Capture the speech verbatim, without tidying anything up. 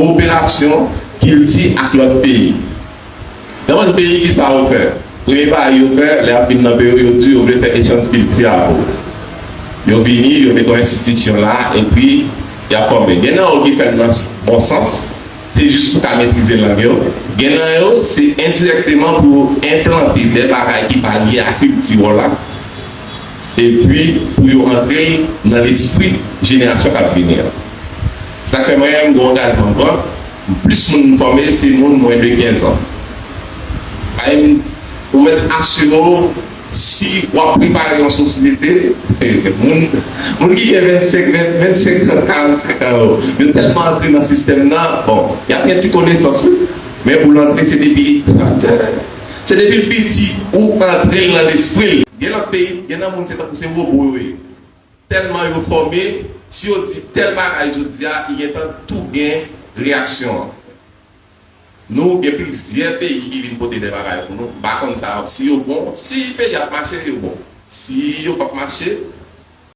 koperasyon kilti ak lòt peyi. Nan bann peyi, ki sa yo fè? Premye bagay yo fè, lè y ap vin nan peyi yo, yo di yo vle fè echanj kilti avè w. Yo vini, yo mete yon enstitisyon la, epi y ap fòme. Gen nan yo ki fè l nan bon sans, se jis pou ka metrize lang yo. Gen nan yo, se endirèkteman pou yo enplante de bagay ki pa lye a kilti w la, epi pou yo antre l nan lespri jenerasyon k ap vini an. Sa k fè mwen menm, gen yon angajman m pran, plis moun m fòme, se moun mwens de kenz an. Ay, ou mèt asire w, si w ap prepare yon sosyete, moun, moun ki gen vennsenk, ven, vennsenk, trant, karannsenk an yo, yo tèlman antre nan sistèm nan, bon, y ap gen ti konesans, wi, men pou l antre, se depi, se depi l piti, ou antre l nan lespri l. Gen lòt peyi, gen nan moun, se tankou se wobo yo ye. Tèlman yo fòme, si yo di tèl bagay jodi a, li gentan tou gen reyaksyon an. Nou gen plizyè peyi ki vin pote de bagay pou nou. M pa konn sa, si yo bon, si peyi ap mache, yo bon. Si yo p ap mache,